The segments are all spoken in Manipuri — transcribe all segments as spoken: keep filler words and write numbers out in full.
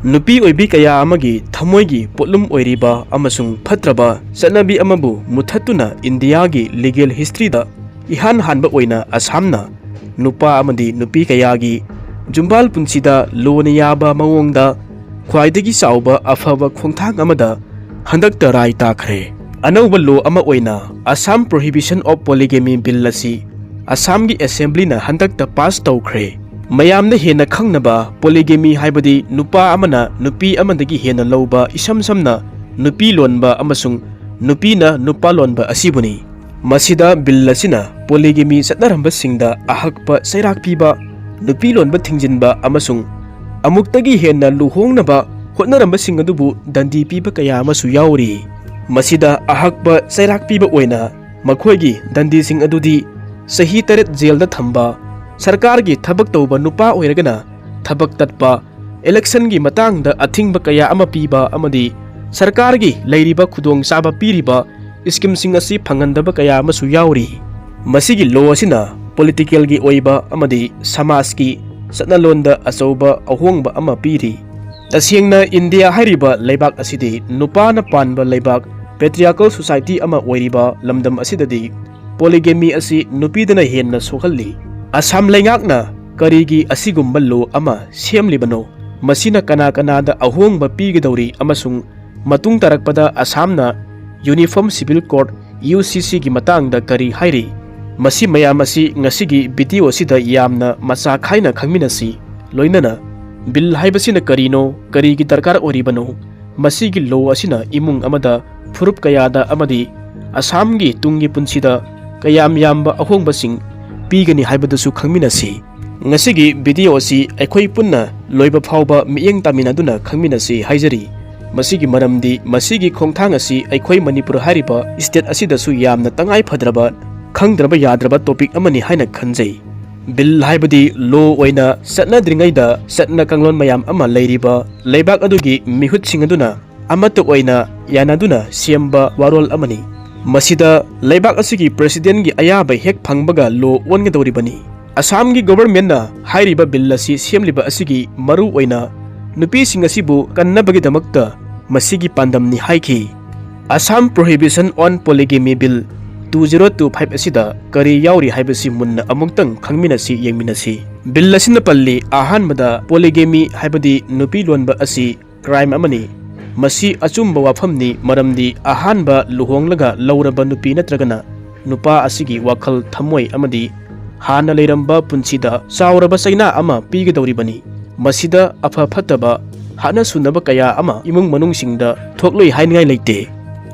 ꯅꯨꯄꯤ ꯑꯣꯏꯕꯤ ꯀꯌꯥ ꯑꯃꯒꯤ ꯊꯃꯣꯏꯒꯤ ꯄꯣꯠꯂꯨꯝ ꯑꯣꯏꯔꯤꯕ ꯑꯃꯁꯨꯡ ꯐꯠꯇ꯭ꯔꯕ ꯆꯠꯅꯕꯤ ꯑꯃꯕꯨ ꯃꯨꯊꯠꯇꯨꯅ ꯏꯟꯗꯤꯌꯥꯒꯤ ꯂꯤꯒꯦꯜ ꯍꯤꯁꯇ꯭ꯔꯤꯗ ꯏꯍꯥꯟ ꯍꯥꯟꯕ ꯑꯣꯏꯅ ꯑꯁꯥꯝꯅ ꯅꯨꯄꯥ ꯑꯃꯗꯤ ꯅꯨꯄꯤ ꯀꯌꯥꯒꯤ ꯖꯨꯝꯕꯥꯜ ꯄꯨꯟꯁꯤꯗ ꯂꯣꯅ ꯌꯥꯕ ꯃꯑꯣꯡꯗ ꯈ꯭ꯋꯥꯏꯗꯒꯤ ꯆꯥꯎꯕ ꯑꯐꯕ ꯈꯣꯡꯊꯥꯡ ꯑꯃꯗ ꯍꯟꯗꯛꯇ ꯔꯥꯏ ꯇꯥꯈ꯭ꯔꯦ꯫ ꯑꯅꯧꯕ ꯂꯣ ꯑꯃ ꯑꯣꯏꯅ Assam Prohibition of Polygamy Bill ꯑꯁꯤ ꯑꯁꯥꯝꯒꯤ ꯑꯦꯁꯦꯝꯕ꯭ꯂꯤꯅ ꯍꯟꯗꯛꯇ ꯄꯥꯁ ꯇꯧꯈ꯭ꯔꯦ꯫ ꯃꯌꯥꯝꯅ ꯍꯦꯟꯅ ꯈꯪꯅꯕ, ꯄꯣꯂꯤꯒꯦꯃꯤ ꯍꯥꯏꯕꯗꯤ ꯅꯨꯄꯥ ꯑꯃꯅ ꯅꯨꯄꯤ ꯑꯃꯗꯒꯤ ꯍꯦꯟꯅ ꯂꯧꯕ, ꯏꯁꯝ ꯁꯝꯅ ꯅꯨꯄꯤ ꯂꯣꯟꯕ ꯑꯃꯁꯨꯡ ꯅꯨꯄꯤꯅ ꯅꯨꯄꯥ ꯂꯣꯟꯕ ꯑꯁꯤꯕꯨꯅꯤ꯫ ꯃꯁꯤꯗ ꯕꯤꯜ ꯑꯁꯤꯅ ꯄꯣꯂꯤꯒꯦꯃꯤ ꯆꯠꯅꯔꯝꯕꯁꯤꯡꯗ ꯑꯍꯛꯄ ꯆꯩꯔꯥꯛ ꯄꯤꯕ, ꯅꯨꯄꯤ ꯂꯣꯟꯕ ꯊꯤꯡꯖꯤꯟꯕ ꯑꯃꯁꯨꯡ ꯑꯃꯨꯛꯇꯒꯤ ꯍꯦꯟꯅ ꯂꯨꯍꯣꯡꯅꯕ ꯍꯣꯠꯅꯔꯝꯕꯁꯤꯡ ꯑꯗꯨꯕꯨ ꯗꯟꯗꯤ ꯄꯤꯕ ꯀꯌꯥ ꯑꯃꯁꯨ ꯌꯥꯎꯔꯤ꯫ ꯃꯁꯤꯗ ꯑꯍꯛꯄ ꯆꯩꯔꯥꯛ ꯄꯤꯕ ꯑꯣꯏꯅ ꯃꯈꯣꯏꯒꯤ ꯗꯟꯗꯤꯁꯤꯡ ꯑꯗꯨꯗꯤ ꯆꯍꯤ ꯇꯔꯦꯠ ꯖꯦꯜꯗ ꯊꯝꯕ, ꯁꯔꯀꯥꯔꯒꯤ ꯊꯕꯛ ꯇꯧꯕ ꯅꯨꯄꯥ ꯑꯣꯏꯔꯒꯅ ꯊꯕꯛ ꯇꯠꯄ, ꯏꯂꯦꯛꯁꯟꯒꯤ ꯃꯇꯥꯡꯗ ꯑꯊꯤꯡꯕ ꯀꯌꯥ ꯑꯃ ꯄꯤꯕ ꯑꯃꯗꯤ ꯁꯔꯀꯥꯔꯒꯤ ꯂꯩꯔꯤꯕ ꯈꯨꯗꯣꯡꯆꯥꯕ ꯄꯤꯔꯤꯕ ꯁ꯭ꯀꯤꯝꯁꯤꯡ ꯑꯁꯤ ꯐꯪꯍꯟꯗꯕ ꯀꯌꯥ ꯑꯃꯁꯨ ꯌꯥꯎꯔꯤ꯫ ꯃꯁꯤꯒꯤ ꯂꯣ ꯑꯁꯤꯅ ꯄꯣꯂꯤꯇꯤꯀꯦꯜꯒꯤ ꯑꯣꯏꯕ ꯑꯃꯗꯤ ꯁꯃꯥꯖꯀꯤ ꯆꯠꯅꯂꯣꯟꯗ ꯑꯆꯧꯕ ꯑꯍꯣꯡꯕ ꯑꯃ ꯄꯤꯔꯤ꯫ ꯇꯁꯦꯡꯅ ꯏꯟꯗꯤꯌꯥ ꯍꯥꯏꯔꯤꯕ ꯂꯩꯕꯥꯛ ꯑꯁꯤꯗꯤ ꯅꯨꯄꯥꯅ ꯄꯥꯟꯕ ꯂꯩꯕꯥꯛ, ꯄꯦꯇ꯭ꯔꯤꯌꯥꯀꯜ ꯁꯣꯁꯥꯏꯇꯤ ꯑꯃ ꯑꯣꯏꯔꯤꯕ ꯂꯝꯗꯝ ꯑꯁꯤꯗꯗꯤ ꯄꯣꯂꯤꯒꯦꯃꯤ ꯑꯁꯤ ꯅꯨꯄꯤꯗꯅ ꯍꯦꯟꯅ ꯁꯣꯛꯍꯜꯂꯤ꯫ ꯑꯁꯥꯝ ꯂꯩꯉꯥꯛꯅ ꯀꯔꯤꯒꯤ ꯑꯁꯤꯒꯨꯝꯕ ꯂꯣ ꯑꯃ ꯁꯦꯝꯂꯤꯕꯅꯣ? ꯃꯁꯤꯅ ꯀꯅꯥ ꯀꯅꯥꯗ ꯑꯍꯣꯡꯕ ꯄꯤꯒꯗꯧꯔꯤ ꯑꯃꯁꯨꯡ ꯃꯇꯨꯡ ꯇꯥꯔꯛꯄꯗ ꯑꯁꯥꯝꯅ Uniform Civil Code, ꯌꯨ ꯁꯤ ꯁꯤꯒꯤ ꯃꯇꯥꯡꯗ ꯀꯔꯤ ꯍꯥꯏꯔꯤ? ꯃꯁꯤ ꯃꯌꯥꯝ ꯑꯁꯤ ꯉꯁꯤꯒꯤ ꯚꯤꯗꯤꯑꯣ ꯑꯁꯤꯗ ꯌꯥꯝꯅ ꯃꯆꯥ ꯈꯥꯏꯅ ꯈꯪꯃꯤꯟꯅꯁꯤ꯫ ꯂꯣꯏꯅꯅ ꯕꯤꯜ ꯍꯥꯏꯕꯁꯤꯅ ꯀꯔꯤꯅꯣ, ꯀꯔꯤꯒꯤ ꯗꯔꯀꯥꯔ ꯑꯣꯏꯔꯤꯕꯅꯣ, ꯃꯁꯤꯒꯤ ꯂꯣ ꯑꯁꯤꯅ ꯏꯃꯨꯡ ꯑꯃꯗ ꯐꯨꯔꯨꯞ ꯀꯌꯥꯗ ꯑꯃꯗꯤ ꯑꯁꯥꯝꯒꯤ ꯇꯨꯡꯒꯤ ꯄꯨꯟꯁꯤꯗ ꯀꯌꯥꯝ ꯌꯥꯝꯕ ꯑꯍꯣꯡꯕꯁꯤꯡ ꯄꯤꯒꯅꯤ ꯍꯥꯏꯕꯗꯨꯁꯨ ꯈꯪꯃꯤꯟꯅꯁꯤ꯫ ꯉꯁꯤꯒꯤ ꯚꯤꯗꯤꯑꯣ ꯑꯁꯤ ꯑꯩꯈꯣꯏ ꯄꯨꯟꯅ ꯂꯣꯏꯕ ꯐꯥꯎꯕ ꯃꯤꯠꯌꯦꯡ ꯇꯥꯃꯤꯟꯅꯗꯨꯅ ꯈꯪꯃꯤꯟꯅꯁꯤ ꯍꯥꯏꯖꯔꯤ꯫ ꯃꯁꯤꯒꯤ ꯃꯔꯝꯗꯤ ꯃꯁꯤꯒꯤ ꯈꯣꯡꯊꯥꯡ ꯑꯁꯤ ꯑꯩꯈꯣꯏ ꯃꯅꯤꯄꯨꯔ ꯍꯥꯏꯔꯤꯕ ꯁ꯭ꯇꯦꯠ ꯑꯁꯤꯗꯁꯨ ꯌꯥꯝꯅ ꯇꯉꯥꯏ ꯐꯗ꯭ꯔꯕ, ꯈꯪꯗ꯭ꯔꯕ ꯌꯥꯗ꯭ꯔꯕ ꯇꯣꯄꯤꯛ ꯑꯃꯅꯤ ꯍꯥꯏꯅ ꯈꯟꯖꯩ꯫ ꯕꯤꯜ ꯍꯥꯏꯕꯗꯤ ꯂꯣ ꯑꯣꯏꯅ ꯆꯠꯅꯗ꯭ꯔꯤꯉꯩꯗ ꯆꯠꯅ ꯀꯥꯡꯂꯣꯟ ꯃꯌꯥꯝ ꯑꯃ ꯂꯩꯔꯤꯕ ꯂꯩꯕꯥꯛ ꯑꯗꯨꯒꯤ ꯃꯤꯍꯨꯠꯁꯤꯡ ꯑꯗꯨꯅ ꯑꯃꯠꯇ ꯑꯣꯏꯅ ꯌꯥꯅꯗꯨꯅ ꯁꯦꯝꯕ ꯋꯥꯔꯣꯜ ꯑꯃꯅꯤ꯫ ꯃꯁꯤꯗ ꯂꯩꯕꯥꯛ ꯑꯁꯤꯒꯤ ꯄ꯭ꯔꯦꯁꯤꯗꯦꯟꯒꯤ ꯑꯌꯥꯕ ꯍꯦꯛ ꯐꯪꯕꯒ ꯂꯣ ꯑꯣꯟꯒꯗꯧꯔꯤꯕꯅꯤ꯫ ꯑꯁꯥꯝꯒꯤ ꯒꯣꯚꯔꯟꯃꯦꯟꯠꯅ ꯍꯥꯏꯔꯤꯕ ꯕꯤꯜ ꯑꯁꯤ ꯁꯦꯝꯂꯤꯕ ꯑꯁꯤꯒꯤ ꯃꯔꯨ ꯑꯣꯏꯅ ꯅꯨꯄꯤꯁꯤꯡ ꯑꯁꯤꯕꯨ ꯀꯟꯅꯕꯒꯤꯗꯃꯛꯇ ꯃꯁꯤꯒꯤ ꯄꯥꯟꯗꯝꯅꯤ ꯍꯥꯏꯈꯤ꯫ Assam Prohibition on Polygamy Bill two zero two five ꯑꯁꯤꯗ ꯀꯔꯤ ꯌꯥꯎꯔꯤ ꯍꯥꯏꯕꯁꯤ ꯃꯨꯟꯅ ꯑꯃꯨꯛꯇꯪ ꯈꯪꯃꯤꯟꯅꯁꯤ, ꯌꯦꯡꯃꯤꯟꯅꯁꯤ꯫ ꯕꯤꯜ ꯑꯁꯤꯅ ꯄꯜꯂꯤ, ꯑꯍꯥꯟꯕꯗ polygamy ꯍꯥꯏꯕꯗꯤ ꯅꯨꯄꯤ ꯂꯣꯟꯕ ꯑꯁꯤ crime ꯑꯃꯅꯤ꯫ ꯃꯁꯤ ꯑꯆꯨꯝꯕ ꯋꯥꯐꯝꯅꯤ, ꯃꯔꯝꯗꯤ ꯑꯍꯥꯟꯕ ꯂꯨꯍꯣꯡꯂꯒ ꯂꯧꯔꯕ ꯅꯨꯄꯤ ꯅꯠꯇ꯭ꯔꯒꯅ ꯅꯨꯄꯥ ꯑꯁꯤꯒꯤ ꯋꯥꯈꯜ, ꯊꯃꯣꯏ ꯑꯃꯗꯤ ꯍꯥꯟꯅ ꯂꯩꯔꯝꯕ ꯄꯨꯟꯁꯤꯗ ꯆꯥꯎꯔꯕ ꯆꯩꯅꯥ ꯑꯃ ꯄꯤꯒꯗꯧꯔꯤꯕꯅꯤ꯫ ꯃꯁꯤꯗ ꯑꯐ ꯐꯠꯇꯕ, ꯍꯥꯠꯅ ꯁꯨꯅꯕ ꯀꯌꯥ ꯑꯃ ꯏꯃꯨꯡ ꯃꯅꯨꯡꯁꯤꯡꯗ ꯊꯣꯛꯂꯣꯏ ꯍꯥꯏꯅꯤꯡꯉꯥꯏ ꯂꯩꯇꯦ꯫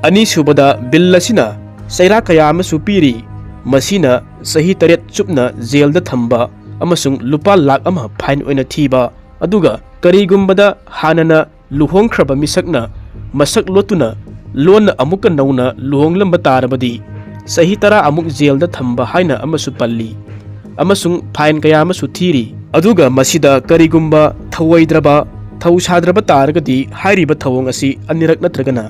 ꯑꯅꯤꯁꯨꯕꯗ, ꯕꯤꯜ ꯑꯁꯤꯅ ꯆꯩꯔꯥꯛ ꯀꯌꯥ ꯑꯃꯁꯨ ꯄꯤꯔꯤ꯫ ꯃꯁꯤꯅ ꯆꯍꯤ ꯇꯔꯦꯠ ꯆꯨꯞꯅ ꯖꯦꯜꯗ ꯊꯝꯕ ꯑꯃꯁꯨꯡ ꯂꯨꯄꯥ ꯂꯥꯈ ꯑꯃ fine ꯑꯣꯏꯅ ꯊꯤꯕ, ꯑꯗꯨꯒ ꯀꯔꯤꯒꯨꯝꯕꯗ ꯍꯥꯟꯅꯅ ꯂꯨꯍꯣꯡꯈ꯭ꯔꯕ ꯃꯤꯁꯛꯅ ꯃꯁꯛ ꯂꯣꯠꯇꯨꯅ ꯂꯣꯟꯅ ꯑꯃꯨꯛꯀ ꯅꯧꯅ ꯂꯨꯍꯣꯡꯂꯝꯕ ꯇꯥꯔꯕꯗꯤ ꯆꯍꯤ ꯇꯔꯥ ꯑꯃꯨꯛ ꯖꯦꯜꯗ ꯊꯝꯕ ꯍꯥꯏꯅ ꯑꯃꯁꯨ ꯄꯜꯂꯤ, ꯑꯃꯁꯨꯡ fine ꯀꯌꯥ ꯑꯃꯁꯨ ꯊꯤꯔꯤ꯫ ꯑꯗꯨꯒ ꯃꯁꯤꯗ ꯀꯔꯤꯒꯨꯝꯕ ꯊꯧꯑꯣꯏꯗ꯭ꯔꯕ, ꯊꯧꯁꯥꯗ꯭ꯔꯕ ꯇꯥꯔꯒꯗꯤ ꯍꯥꯏꯔꯤꯕ ꯊꯧꯑꯣꯡ ꯑꯁꯤ ꯑꯅꯤꯔꯛ ꯅꯠꯇ꯭ꯔꯒꯅ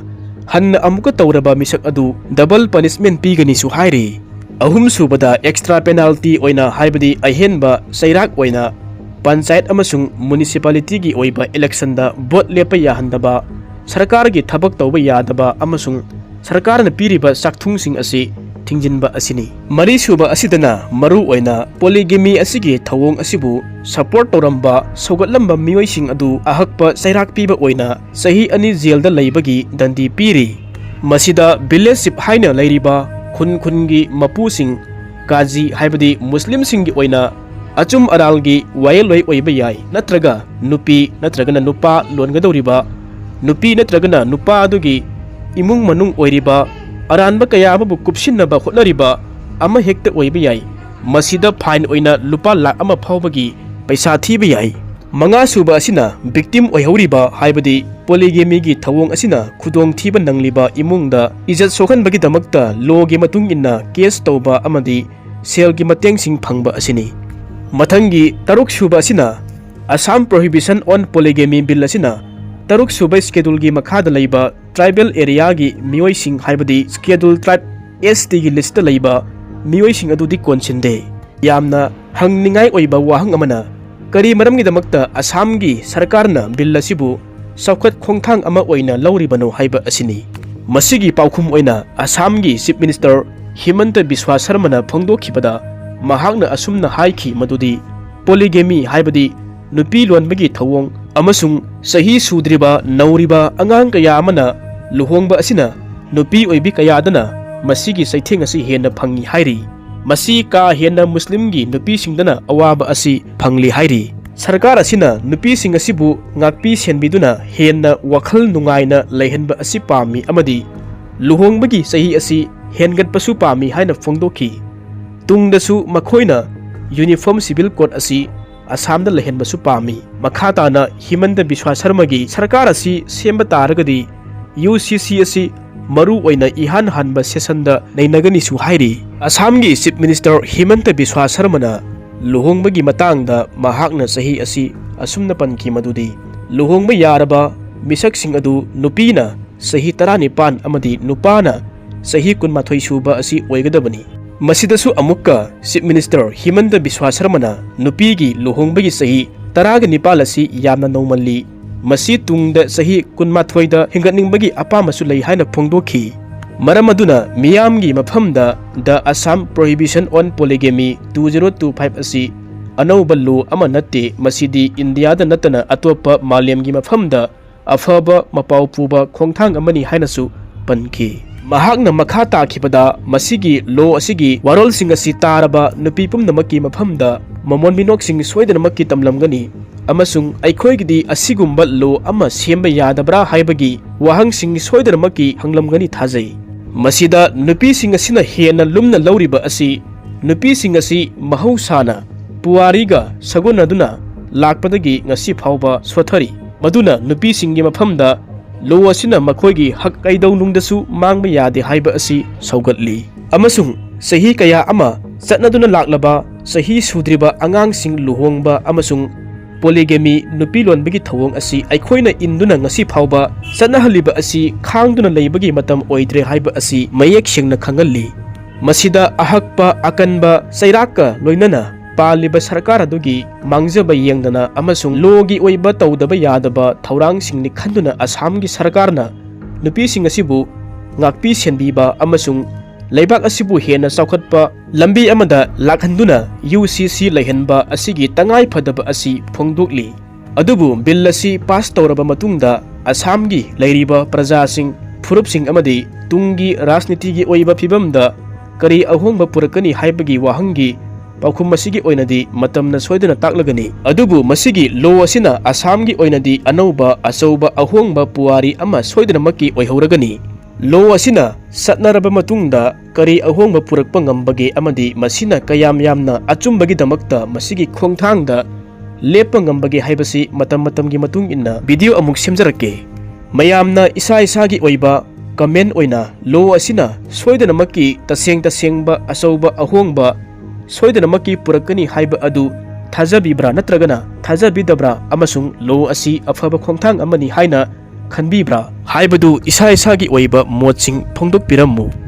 ꯍꯟꯅ ꯑꯃꯨꯛꯀ ꯇꯧꯔꯕ ꯃꯤꯁꯛ ꯑꯗꯨ double punishment ꯄꯤꯒꯅꯤꯁꯨ ꯍꯥꯏꯔꯤ꯫ ꯑꯍꯨꯝꯁꯨꯕꯗ, extra penalty ꯑꯣꯏꯅ, ꯍꯥꯏꯕꯗꯤ ꯑꯍꯦꯟꯕ ꯆꯩꯔꯥꯛ ꯑꯣꯏꯅ, ꯄꯟꯆꯥꯌꯠ ꯑꯃꯁꯨꯡ ꯃ꯭ꯌꯨꯅꯤꯁꯤꯄꯥꯂꯤꯇꯤꯒꯤ ꯑꯣꯏꯕ ꯏꯂꯦꯛꯁꯟꯗ ꯚꯣꯠ ꯂꯦꯞꯄ ꯌꯥꯍꯟꯗꯕ, ꯁꯔꯀꯥꯔꯒꯤ ꯊꯕꯛ ꯇꯧꯕ ꯌꯥꯗꯕ ꯑꯃꯁꯨꯡ ꯁꯔꯀꯥꯔꯅ ꯄꯤꯔꯤꯕ ꯆꯥꯛꯊꯨꯡꯁꯤꯡ ꯑꯁꯤ ꯊꯤꯡꯖꯤꯟꯕ ꯑꯁꯤꯅꯤ꯫ ꯃꯔꯤꯁꯨꯕ ꯑꯁꯤꯗꯅ ꯃꯔꯨ ꯑꯣꯏꯅ polygamy ꯑꯁꯤꯒꯤ ꯊꯧꯑꯣꯡ ꯑꯁꯤꯕꯨ support ꯇꯧꯔꯝꯕ, ꯁꯧꯒꯠꯂꯝꯕ ꯃꯤꯑꯣꯏꯁꯤꯡ ꯑꯗꯨ ꯑꯍꯛꯄ ꯆꯩꯔꯥꯛ ꯄꯤꯕ ꯑꯣꯏꯅ ꯆꯍꯤ ꯑꯅꯤ ꯖꯦꯜꯗ ꯂꯩꯕꯒꯤ ꯗꯟꯗꯤ ꯄꯤꯔꯤ꯫ ꯃꯁꯤꯗ village chief ꯍꯥꯏꯅ ꯂꯩꯔꯤꯕ ꯈꯨꯟ ꯈꯨꯟꯒꯤ ꯃꯄꯨꯁꯤꯡ, ꯀꯥꯖꯤ ꯍꯥꯏꯕꯗꯤ ꯃꯨꯁꯂꯤꯝꯁꯤꯡꯒꯤ ꯑꯣꯏꯅ ꯑꯆꯨꯝ ꯑꯔꯥꯜꯒꯤ ꯋꯥꯌꯦꯜꯂꯣꯏ ꯑꯣꯏꯕ ꯌꯥꯏ, ꯅꯠꯇ꯭ꯔꯒ ꯅꯨꯄꯤ ꯅꯠꯇ꯭ꯔꯒꯅ ꯅꯨꯄꯥ ꯂꯣꯟꯒꯗꯧꯔꯤꯕ, ꯅꯨꯄꯤ ꯅꯠꯇ꯭ꯔꯒꯅ ꯅꯨꯄꯥ ꯑꯗꯨꯒꯤ ꯏꯃꯨꯡ ꯃꯅꯨꯡ ꯑꯣꯏꯔꯤꯕ, ꯑꯔꯥꯟꯕ ꯀꯌꯥ ꯑꯃꯕꯨ ꯀꯨꯞꯁꯤꯟꯅꯕ ꯍꯣꯠꯅꯔꯤꯕ ꯑꯃ ꯍꯦꯛꯇ ꯑꯣꯏꯕ ꯌꯥꯏ꯫ ꯃꯁꯤꯗ fine ꯑꯣꯏꯅ ꯂꯨꯄꯥ ꯂꯥꯈ ꯑꯃ ꯐꯥꯎꯕꯒꯤ ꯄꯩꯁꯥ ꯊꯤꯕ ꯌꯥꯏ꯫ ꯃꯉꯥꯁꯨꯕ ꯑꯁꯤꯅ victim ꯑꯣꯏꯍꯧꯔꯤꯕ, ꯍꯥꯏꯕꯗꯤ polygamyꯒꯤ ꯊꯧꯑꯣꯡ ꯑꯁꯤꯅ ꯈꯨꯗꯣꯡꯊꯤꯕ ꯅꯪꯂꯤꯕ ꯏꯃꯨꯡꯗ ꯏꯖꯠ ꯁꯣꯛꯍꯟꯕꯒꯤꯗꯃꯛꯇ lawꯒꯤ ꯃꯇꯨꯡ ꯏꯟꯅ case ꯇꯧꯕ ꯑꯃꯗꯤ ꯁꯦꯜꯒꯤ ꯃꯇꯦꯡꯁꯤꯡ ꯐꯪꯕ ꯑꯁꯤꯅꯤ꯫ ꯃꯊꯪꯒꯤ ꯇꯔꯨꯛꯁꯨꯕ ꯑꯁꯤꯅ Assam Prohibition on Polygamy Bill ꯑꯁꯤꯅ ꯇꯔꯨꯛꯁꯨꯕ scheduleꯒꯤ ꯃꯈꯥꯗ ꯂꯩꯕ tribal areaꯒꯤ ꯃꯤꯑꯣꯏꯁꯤꯡ, ꯍꯥꯏꯕꯗꯤ schedule tribe, STꯒꯤ listꯇ ꯂꯩꯕ ꯃꯤꯑꯣꯏꯁꯤꯡ ꯑꯗꯨꯗꯤ ꯀꯣꯟꯁꯤꯟꯗꯦ꯫ ꯌꯥꯝꯅ ꯍꯪꯅꯤꯡꯉꯥꯏ ꯑꯣꯏꯕ ꯋꯥꯍꯪ ꯑꯃꯅ, ꯀꯔꯤ ꯃꯔꯝꯒꯤꯗꯃꯛꯇ ꯑꯁꯥꯝꯒꯤ ꯁꯔꯀꯥꯔꯅ ꯕꯤꯜ ꯑꯁꯤꯕꯨ ꯆꯥꯎꯈꯠ ꯈꯣꯡꯊꯥꯡ ꯑꯃ ꯑꯣꯏꯅ ꯂꯧꯔꯤꯕꯅꯣ ꯍꯥꯏꯕ ꯑꯁꯤꯅꯤ꯫ ꯃꯁꯤꯒꯤ ꯄꯥꯎꯈꯨꯝ ꯑꯣꯏꯅ ꯑꯁꯥꯝꯒꯤ ꯆꯤꯐ ꯃꯤꯅꯤꯁꯇꯔ ꯍꯤꯃꯟꯇ ꯕꯤꯁ꯭ꯋꯥ ꯁꯔꯃꯅ ꯐꯣꯡꯗꯣꯛꯈꯤꯕꯗ ꯃꯍꯥꯛꯅ ꯑꯁꯨꯝꯅ ꯍꯥꯏꯈꯤ ꯃꯗꯨꯗꯤ, ꯄꯣꯂꯤꯒꯦꯃꯤ ꯍꯥꯏꯕꯗꯤ ꯅꯨꯄꯤ ꯂꯣꯟꯕꯒꯤ ꯊꯧꯑꯣꯡ ꯑꯃꯁꯨꯡ ꯆꯍꯤ ꯁꯨꯗ꯭ꯔꯤꯕ ꯅꯧꯔꯤꯕ ꯑꯉꯥꯡ ꯀꯌꯥ ꯑꯃꯅ ꯂꯨꯍꯣꯡꯕ ꯑꯁꯤꯅ ꯅꯨꯄꯤ ꯑꯣꯏꯕꯤ ꯀꯌꯥꯗꯅ ꯃꯁꯤꯒꯤ ꯆꯩꯊꯦꯡ ꯑꯁꯤ ꯍꯦꯟꯅ ꯐꯪꯏ ꯍꯥꯏꯔꯤ꯫ ꯃꯁꯤ ꯀꯥ ꯍꯦꯟꯅ ꯃꯨꯁꯂꯤꯝꯒꯤ ꯅꯨꯄꯤꯁꯤꯡꯗꯅ ꯑꯋꯥꯕ ꯑꯁꯤ ꯐꯪꯂꯤ ꯍꯥꯏꯔꯤ꯫ ꯁꯔꯀꯥꯔ ꯑꯁꯤꯅ ꯅꯨꯄꯤꯁꯤꯡ ꯑꯁꯤꯕꯨ ꯉꯥꯛꯄꯤ ꯁꯦꯟꯕꯤꯗꯨꯅ ꯍꯦꯟꯅ ꯋꯥꯈꯜ ꯅꯨꯡꯉꯥꯏꯅ ꯂꯩꯍꯟꯕ ꯑꯁꯤ ꯄꯥꯝꯃꯤ ꯑꯃꯗꯤ ꯂꯨꯍꯣꯡꯕꯒꯤ ꯆꯍꯤ ꯑꯁꯤ ꯍꯦꯟꯒꯠꯄꯁꯨ ꯄꯥꯝꯃꯤ ꯍꯥꯏꯅ ꯐꯣꯡꯗꯣꯛꯈꯤ꯫ ꯇꯨꯡꯗꯁꯨ ꯃꯈꯣꯏꯅ ꯌꯨꯅꯤꯐꯣꯔꯝ ꯁꯤꯚꯤꯜ ꯀꯣꯗ ꯑꯁꯤ ꯑꯁꯥꯝꯗ ꯂꯩꯍꯟꯕꯁꯨ ꯄꯥꯝꯃꯤ꯫ ꯃꯈꯥ ꯇꯥꯅ ꯍꯤꯃꯟꯇ ꯕꯤꯁ꯭ꯋꯥ ꯁꯔꯃꯒꯤ ꯁꯔꯀꯥꯔ ꯑꯁꯤ ꯁꯦꯝꯕ ꯇꯥꯔꯒꯗꯤ ꯌꯨ ꯁꯤ ꯁꯤ ꯑꯁꯤ ꯃꯔꯨ ꯑꯣꯏꯅ ꯏꯍꯥꯟ ꯍꯥꯟꯕ ꯁꯦꯁꯟꯗ ꯅꯩꯅꯒꯅꯤꯁꯨ ꯍꯥꯏꯔꯤ꯫ ꯑꯁꯥꯝꯒꯤ ꯆꯤꯐ ꯃꯤꯅꯤꯁꯇꯔ ꯍꯤꯃꯟꯇ ꯕꯤꯁ꯭ꯋꯥ ꯁꯔꯃꯅ ꯂꯨꯍꯣꯡꯕꯒꯤ ꯃꯇꯥꯡꯗ ꯃꯍꯥꯛꯅ ꯆꯍꯤ ꯑꯁꯤ ꯑꯁꯨꯝꯅ ꯄꯟꯈꯤ ꯃꯗꯨꯗꯤ, ꯂꯨꯍꯣꯡꯕ ꯌꯥꯔꯕ ꯃꯤꯁꯛꯁꯤꯡ ꯑꯗꯨ ꯅꯨꯄꯤꯅ ꯆꯍꯤ ꯇꯔꯥꯅꯤꯄꯥꯟ ꯑꯃꯗꯤ ꯅꯨꯄꯥꯅ ꯆꯍꯤ ꯀꯨꯟꯃꯥꯊꯣꯏ ꯁꯨꯕ ꯑꯁꯤ ꯑꯣꯏꯒꯗꯕꯅꯤ꯫ ꯃꯁꯤꯗꯁꯨ ꯑꯃꯨꯛꯀ ꯆꯤꯐ ꯃꯤꯅꯤꯁꯇꯔ ꯍꯤꯃꯟꯇ ꯕꯤꯁ꯭ꯋꯥ ꯁꯔꯃꯅ ꯅꯨꯄꯤꯒꯤ ꯂꯨꯍꯣꯡꯕꯒꯤ ꯆꯍꯤ ꯇꯔꯥꯒ ꯅꯤꯄꯥꯜ ꯑꯁꯤ ꯌꯥꯝꯅ ꯅꯧꯃꯜꯂꯤ, ꯃꯁꯤ ꯇꯨꯡꯗ ꯆꯍꯤ ꯀꯨꯟꯃꯥꯊꯣꯏꯗ ꯍꯦꯟꯒꯠꯅꯤꯡꯕꯒꯤ ꯑꯄꯥꯝꯕꯁꯨ ꯂꯩ ꯍꯥꯏꯅ ꯐꯣꯡꯗꯣꯛꯈꯤ꯫ ꯃꯔꯝ ꯑꯗꯨꯅ ꯃꯤꯌꯥꯝꯒꯤ ꯃꯐꯝꯗ The Assam Prohibition on Polygamy two zero two five ꯑꯁꯤ ꯑꯅꯧꯕ ꯂꯣ ꯑꯃ ꯅꯠꯇꯦ, ꯃꯁꯤꯗꯤ ꯏꯟꯗꯤꯌꯥꯗ ꯅꯠꯇꯅ ꯑꯇꯣꯞꯄ ꯃꯥꯂꯦꯝꯒꯤ ꯃꯐꯝꯗ ꯑꯐꯕ ꯃꯄꯥꯎ ꯄꯨꯕ ꯈꯣꯡꯊꯥꯡ ꯑꯃꯅꯤ ꯍꯥꯏꯅꯁꯨ ꯄꯟꯈꯤ꯫ ꯃꯍꯥꯛꯅ ꯃꯈꯥ ꯇꯥꯈꯤꯕꯗ, ꯃꯁꯤꯒꯤ ꯂꯣ ꯑꯁꯤꯒꯤ ꯋꯥꯔꯣꯜꯁꯤꯡ ꯑꯁꯤ ꯇꯥꯔꯕ ꯅꯨꯄꯤ ꯄꯨꯝꯅꯃꯛꯀꯤ ꯃꯐꯝꯗ ꯃꯃꯣꯟ ꯃꯤꯅꯣꯛꯁꯤꯡ ꯁꯣꯏꯗꯅꯃꯛꯀꯤ ꯇꯝꯂꯝꯒꯅꯤ ꯑꯃꯁꯨꯡ ꯑꯩꯈꯣꯏꯒꯤꯗꯤ ꯑꯁꯤꯒꯨꯝꯕ ꯂꯣ ꯑꯃ ꯁꯦꯝꯕ ꯌꯥꯗꯕ꯭ꯔꯥ ꯍꯥꯏꯕꯒꯤ ꯋꯥꯍꯪꯁꯤꯡ ꯁꯣꯏꯗꯅꯃꯛꯀꯤ ꯍꯪꯂꯝꯒꯅꯤ ꯊꯥꯖꯩ꯫ ꯃꯁꯤꯗ ꯅꯨꯄꯤꯁꯤꯡ ꯑꯁꯤꯅ ꯍꯦꯟꯅ ꯂꯨꯝꯅ ꯂꯧꯔꯤꯕ ꯑꯁꯤ ꯅꯨꯄꯤꯁꯤꯡ ꯑꯁꯤ ꯃꯍꯧꯁꯥꯅ ꯄꯨꯋꯥꯔꯤꯒ ꯁꯥꯒꯣꯟꯅꯗꯨꯅ ꯂꯥꯛꯄꯗꯒꯤ ꯉꯁꯤ ꯐꯥꯎꯕ ꯁꯣꯠꯊꯔꯤ꯫ ꯃꯗꯨꯅ ꯅꯨꯄꯤꯁꯤꯡꯒꯤ ꯃꯐꯝꯗ ꯂꯣ ꯑꯁꯤꯅ ꯃꯈꯣꯏꯒꯤ ꯍꯛ ꯀꯩꯗꯧꯅꯨꯡꯗꯁꯨ ꯃꯥꯡꯕ ꯌꯥꯗꯦ ꯍꯥꯏꯕ ꯑꯁꯤ ꯁꯧꯒꯠꯂꯤ꯫ ꯑꯃꯁꯨꯡ ꯆꯍꯤ ꯀꯌꯥ ꯑꯃ ꯆꯠꯅꯗꯨꯅ ꯂꯥꯛꯂꯕ ꯆꯍꯤ ꯁꯨꯗ꯭ꯔꯤꯕ ꯑꯉꯥꯡꯁꯤꯡ ꯂꯨꯍꯣꯡꯕ ꯑꯃꯁꯨꯡ ꯄꯣꯂꯤꯒꯦꯃꯤ, ꯅꯨꯄꯤ ꯂꯣꯟꯕꯒꯤ ꯊꯧꯑꯣꯡ ꯑꯁꯤ ꯑꯩꯈꯣꯏꯅ ꯏꯟꯗꯨꯅ ꯉꯁꯤ ꯐꯥꯎꯕ ꯆꯠꯅꯍꯜꯂꯤꯕ ꯑꯁꯤ ꯈꯥꯡꯗꯨꯅ ꯂꯩꯕꯒꯤ ꯃꯇꯝ ꯑꯣꯏꯗ꯭ꯔꯦ ꯍꯥꯏꯕ ꯑꯁꯤ ꯃꯌꯦꯛ ꯁꯦꯡꯅ ꯈꯪꯍꯜꯂꯤ꯫ ꯃꯁꯤꯗ ꯑꯍꯛꯄ, ꯑꯀꯟꯕ ꯆꯩꯔꯥꯛꯀ ꯂꯣꯏꯅꯅ ꯄꯥꯜꯂꯤꯕ ꯁꯔꯀꯥꯔ ꯑꯗꯨꯒꯤ ꯃꯥꯡꯖꯕ ꯌꯦꯡꯗꯅ ꯑꯃꯁꯨꯡ ꯂꯣꯒꯤ ꯑꯣꯏꯕ ꯇꯧꯗꯕ ꯌꯥꯗꯕ ꯊꯧꯔꯥꯡꯁꯤꯡꯅꯤ ꯈꯟꯗꯨꯅ ꯑꯁꯥꯝꯒꯤ ꯁꯔꯀꯥꯔꯅ ꯅꯨꯄꯤꯁꯤꯡ ꯑꯁꯤꯕꯨ ꯉꯥꯛꯄꯤ ꯁꯦꯟꯕꯤꯕ ꯑꯃꯁꯨꯡ ꯂꯩꯕꯥꯛ ꯑꯁꯤꯕꯨ ꯍꯦꯟꯅ ꯆꯥꯎꯈꯠꯄ ꯂꯝꯕꯤ ꯑꯃꯗ ꯂꯥꯛꯍꯟꯗꯨꯅ ꯌꯨ ꯁꯤ ꯁꯤ ꯂꯩꯍꯟꯕ ꯑꯁꯤꯒꯤ ꯇꯉꯥꯏ ꯐꯗꯕ ꯑꯁꯤ ꯐꯣꯡꯗꯣꯛꯂꯤ꯫ ꯑꯗꯨꯕꯨ ꯕꯤꯜ ꯑꯁꯤ ꯄꯥꯁ ꯇꯧꯔꯕ ꯃꯇꯨꯡꯗ ꯑꯁꯥꯝꯒꯤ ꯂꯩꯔꯤꯕ ꯄ꯭ꯔꯖꯥꯁꯤꯡ, ꯐꯨꯔꯨꯞꯁꯤꯡ ꯑꯃꯗꯤ ꯇꯨꯡꯒꯤ ꯔꯥꯖꯅꯤꯇꯤꯒꯤ ꯑꯣꯏꯕ ꯐꯤꯕꯝꯗ ꯀꯔꯤ ꯑꯍꯣꯡꯕ ꯄꯨꯔꯛꯀꯅꯤ ꯍꯥꯏꯕꯒꯤ ꯋꯥꯍꯪꯒꯤ ꯄꯥꯎꯈꯨꯝ ꯑꯁꯤꯒꯤ ꯑꯣꯏꯅꯗꯤ ꯃꯇꯝꯅ ꯁꯣꯏꯗꯅ ꯇꯥꯛꯂꯒꯅꯤ꯫ ꯑꯗꯨꯕꯨ ꯃꯁꯤꯒꯤ ꯂꯣ ꯑꯁꯤꯅ ꯑꯁꯥꯝꯒꯤ ꯑꯣꯏꯅꯗꯤ ꯑꯅꯧꯕ ꯑꯆꯧꯕ ꯑꯍꯣꯡꯕ ꯄꯨꯋꯥꯔꯤ ꯑꯃ ꯁꯣꯏꯗꯅꯃꯛꯀꯤ ꯑꯣꯏꯍꯧꯔꯒꯅꯤ꯫ ꯂꯣ ꯑꯁꯤꯅ ꯆꯠꯅꯔꯕ ꯃꯇꯨꯡꯗ ꯀꯔꯤ ꯑꯍꯣꯡꯕ ꯄꯨꯔꯛꯄ ꯉꯝꯕꯒꯦ ꯑꯃꯗꯤ ꯃꯁꯤꯅ ꯀꯌꯥꯝ ꯌꯥꯝꯅ ꯑꯆꯨꯝꯕꯒꯤꯗꯃꯛꯇ ꯃꯁꯤꯒꯤ ꯈꯣꯡꯊꯥꯡꯗ ꯂꯦꯞꯄ ꯉꯝꯕꯒꯦ ꯍꯥꯏꯕꯁꯤ ꯃꯇꯝ ꯃꯇꯝꯒꯤ ꯃꯇꯨꯡ ꯏꯟꯅ ꯚꯤꯗꯤꯑꯣ ꯑꯃꯨꯛ ꯁꯦꯝꯖꯔꯛꯀꯦ꯫ ꯃꯌꯥꯝꯅ ꯏꯁꯥ ꯏꯁꯥꯒꯤ ꯑꯣꯏꯕ ꯀꯃꯦꯟ ꯑꯣꯏꯅ ꯂꯣ ꯑꯁꯤꯅ ꯁꯣꯏꯗꯅꯃꯛꯀꯤ ꯇꯁꯦꯡ ꯇꯁꯦꯡꯕ ꯑꯆꯧꯕ ꯑꯍꯣꯡꯕ ꯁꯣꯏꯗꯅꯃꯛꯀꯤ ꯄꯨꯔꯛꯀꯅꯤ ꯍꯥꯏꯕ ꯑꯗꯨ ꯊꯥꯖꯕꯤꯕ꯭ꯔꯥ ꯅꯠꯇ꯭ꯔꯒꯅ ꯊꯥꯖꯕꯤꯗꯕ꯭ꯔꯥ ꯑꯃꯁꯨꯡ ꯂꯣ ꯑꯁꯤ ꯑꯐꯕ ꯈꯣꯡꯊꯥꯡ ꯑꯃꯅꯤ ꯍꯥꯏꯅ ꯈꯟꯕꯤꯕ꯭ꯔꯥ ꯍꯥꯏꯕꯗꯨ ꯏꯁꯥ ꯏꯁꯥꯒꯤ ꯑꯣꯏꯕ ꯃꯣꯠꯁꯤꯡ ꯐꯣꯡꯗꯣꯛꯄꯤꯔꯝꯃꯨ꯫